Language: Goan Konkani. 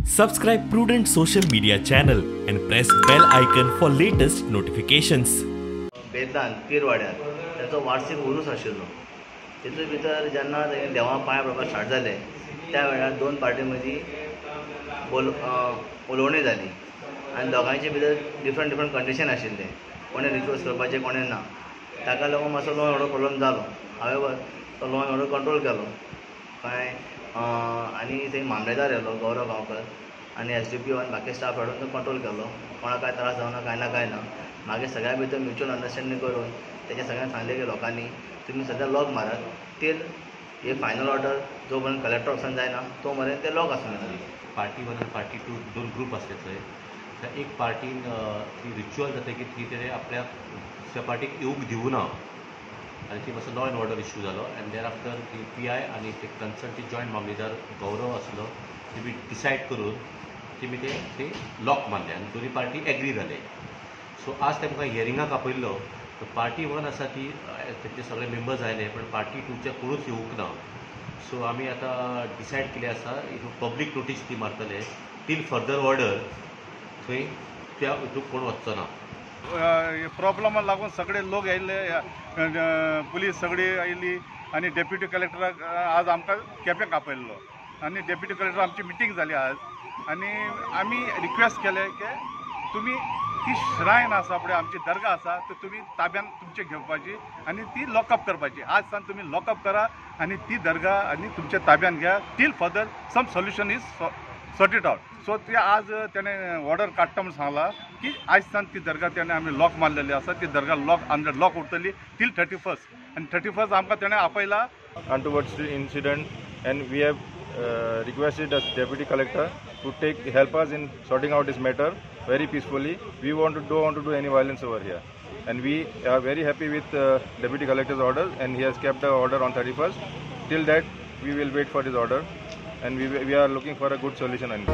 Subscribe Prudent social media channel and press bell icon for latest notifications. बेदलान पीरवाड्यार ताचो वार्षिक उरूस आशिल्लो. तितूंत भितर जेन्ना तेणें देवा पांय पडपाक स्टार्ट जाले त्या वेळार दोन पार्टी मदीं उलोवणी जाली आनी दोगांयचे भितर डिफरंट डिफरंट कंडिशन आशिल्लें. कोणें रिच्युअल्स करपाचें, कोणें ना. ताका लागून मातसो लॉ एंड ऑर्डर प्रॉब्लम जालो. हांवें तो लॉ एंड ऑर्डर कंट्रोल केलो. कांय आनी थंय मामलेदार येयलो गौरव गांवकर आनी SDPO आनी बाकी स्टाफ हाडून तो कंट्रोल केलो. कोणाक कांय त्रास जावना, कांय ना कांय ना. मागीर सगळ्यां भितर म्युच्युअल अंडरस्टँडींग करून तेच्या सगळ्यांक सांगलें की लोकांनी तुमी सद्या लॉक मारात टील हे फायनल ऑर्डर जो पर्यंत कलेक्टर ऑफिसान जायना तो मेरेन ते लॉक आसूंक जाय. पार्टी वन आनी पार्टी टू दोन ग्रूप आसले थंय. त्या एक पार्टीन ती रिच्युअल जातकीर ती तेणें आपल्याक दुसऱ्या पार्टीक येवंक दिवना आनी ती मातसो लॉ एंड ऑर्डर इश्यू जालो. एंड there after ती PI आनी ते कन्सर्न जॉयंट मामलेदार गौरव आसलो तेमी डिसायड करून तेमी ते थंय लॉक मारले आनी दोनी पार्टी एग्री जाले. सो आज तेमकां हियरिंगाक आपयल्लो. पार्टी वन आसा ती तेंचे सगळे मेंबर्स आयले पण पार्टी टूचे कोणूच येवंक ना. सो आमी आतां डिसायड केलें आसा पब्लीक नोटीस ती मारतले टील फर्दर ऑर्डर थंय त्या हितूंत कोण वचचो ना. प्रॉब्लमा लागून सगळे लोक आयिल्ले, पुलीस सगळी आयिल्ली आनी डेप्युटी कलेक्टराक आज आमकां केपें आपयल्लो आनी डेप्युटी कलेक्टर आमची मिटींग जाली आज आनी आमी रिक्वेस्ट केले की तुमी ती श्रायन आसा पळय, आमची दर्गा आसा, तर तुमी ताब्यान तुमचे घेवपाची आनी ती लॉकअप करपाची. आज सावन तुमी लॉकअप करा आनी ती दर्गा आनी तुमच्या ताब्यान घ्या till further some solution is sorted out. So ते आज तेणें ऑर्डर काडटा म्हूण सांगला की आयज सावन ती दर्गा तेणें आमी लॉक मारलेली आसा, ती दर्गा लॉक अंडर लॉक उरतली टील 31 आनी 31 आमकां तेणें आपयला. Towards the incident and we have requested the deputy collector to take help us in sorting out this matter very peacefully. We don't want to do any violence over here, and we are very happy with deputy collector's order, and he has kept the order on 31st. Till that we will wait for his order, and we are looking for a good solution on it.